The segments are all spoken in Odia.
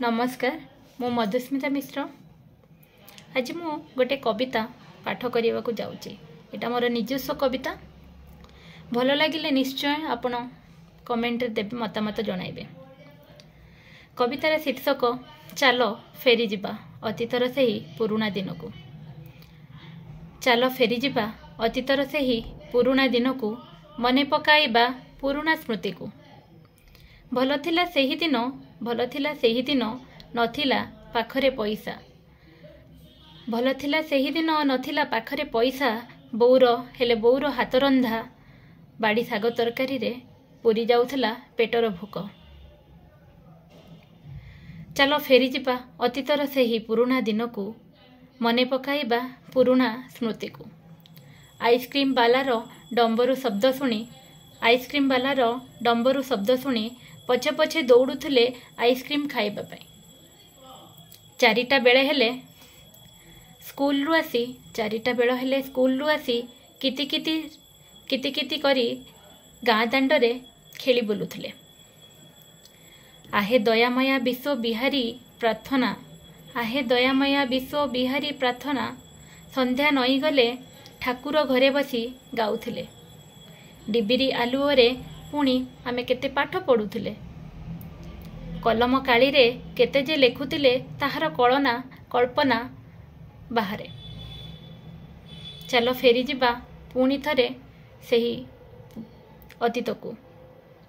ନମସ୍କାର, ମୁଁ ମଧୁସ୍ମିତା ମିଶ୍ର। ଆଜି ମୁଁ ଗୋଟେ କବିତା ପାଠ କରିବାକୁ ଯାଉଛି। ଏଇଟା ମୋର ନିଜସ୍ୱ କବିତା। ଭଲ ଲାଗିଲେ ନିଶ୍ଚୟ ଆପଣ କମେଣ୍ଟରେ ଦେବେ, ମତାମତ ଜଣାଇବେ। କବିତାର ଶୀର୍ଷକ ଚାଲ ଫେରିଯିବା ଅତୀତର ସେହି ପୁରୁଣା ଦିନକୁ। ଚାଲ ଫେରିଯିବା ଅତୀତର ସେହି ପୁରୁଣା ଦିନକୁ, ମନେ ପକାଇବା ପୁରୁଣା ସ୍ମୃତିକୁ। ଭଲ ଥିଲା ସେହି ଦିନ, ଭଲ ଥିଲା ସେହି ଦିନ, ନଥିଲା ପାଖରେ ପଇସା। ଭଲ ଥିଲା ସେହି ଦିନ, ନଥିଲା ପାଖରେ ପଇସା, ବୋଉର ହେଲେ ବୋଉର ହାତ ରନ୍ଧା ବାଡ଼ି ଶାଗ ତରକାରୀରେ ପୁରି ଯାଉଥିଲା ପେଟର ଭୋକ। ଚାଲ ଫେରିଯିବା ଅତୀତର ସେହି ପୁରୁଣା ଦିନକୁ, ମନେ ପକାଇବା ପୁରୁଣା ସ୍ମୃତିକୁ। ଆଇସ୍କ୍ରିମ୍ ବାଲାର ଡମ୍ବରୁ ଶବ୍ଦ ଶୁଣି, ଆଇସ୍କ୍ରିମ୍ ବାଲାର ଡମ୍ବରୁ ଶବ୍ଦ ଶୁଣି ପଛେ ପଛେ ଦୌଡ଼ୁଥିଲେ ଆଇସ୍କ୍ରିମ୍ ଖାଇବା ପାଇଁ। 4ଟା ବେଳ ହେଲେ ସ୍କୁଲରୁ ଆସି, 4ଟା ବେଳ ହେଲେ ସ୍କୁଲରୁ ଆସି କିତି କିତି କିତି କିତି କରି ଗାଁ ଦାଣ୍ଡରେ ଖେଳି ବୁଲୁଥିଲେ। ଆହେ ଦୟାମୟା ବିଶ୍ୱ ବିହାରୀ ପ୍ରାର୍ଥନା, ଆହେ ଦୟାମୟା ବିଶ୍ୱ ବିହାରୀ ପ୍ରାର୍ଥନା, ସନ୍ଧ୍ୟା ନଈଗଲେ ଠାକୁର ଘରେ ବସି ଗାଉଥିଲେ। ଡିବିରି ଆଲୁଅରେ ପୁଣି ଆମେ କେତେ ପାଠ ପଢ଼ୁଥିଲେ। କଲମ କାଳିରେ କେତେ ଯେ ଲେଖୁଥିଲେ ତାହାର କଳନା କଳ୍ପନା ବାହାରେ। ଚାଲ ଫେରିଯିବା ପୁଣି ଥରେ ସେହି ଅତୀତକୁ,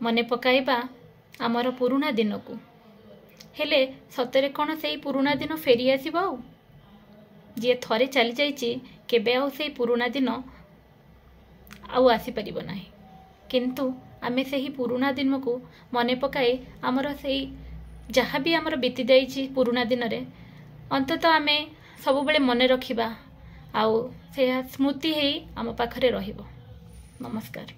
ମନେ ପକାଇବା ଆମର ପୁରୁଣା ଦିନକୁ। ହେଲେ ସତରେ କ'ଣ ସେଇ ପୁରୁଣା ଦିନ ଫେରିଆସିବ ଆଉ? ଯିଏ ଥରେ ଚାଲିଯାଇଛି କେବେ ଆଉ ସେଇ ପୁରୁଣା ଦିନ ଆଉ ଆସିପାରିବ ନାହିଁ। କିନ୍ତୁ ଆମେ ସେହି ପୁରୁଣା ଦିନକୁ ମନେ ପକାଇ ଆମର ସେଇ ଯାହା ବି ଆମର ବିତି ଯାଇଛି ପୁରୁଣା ଦିନରେ, ଅନ୍ତତଃ ଆମେ ସବୁବେଳେ ମନେ ରଖିବା ଆଉ ସେୟା ସ୍ମୃତି ହେଇ ଆମ ପାଖରେ ରହିବ। ନମସ୍କାର।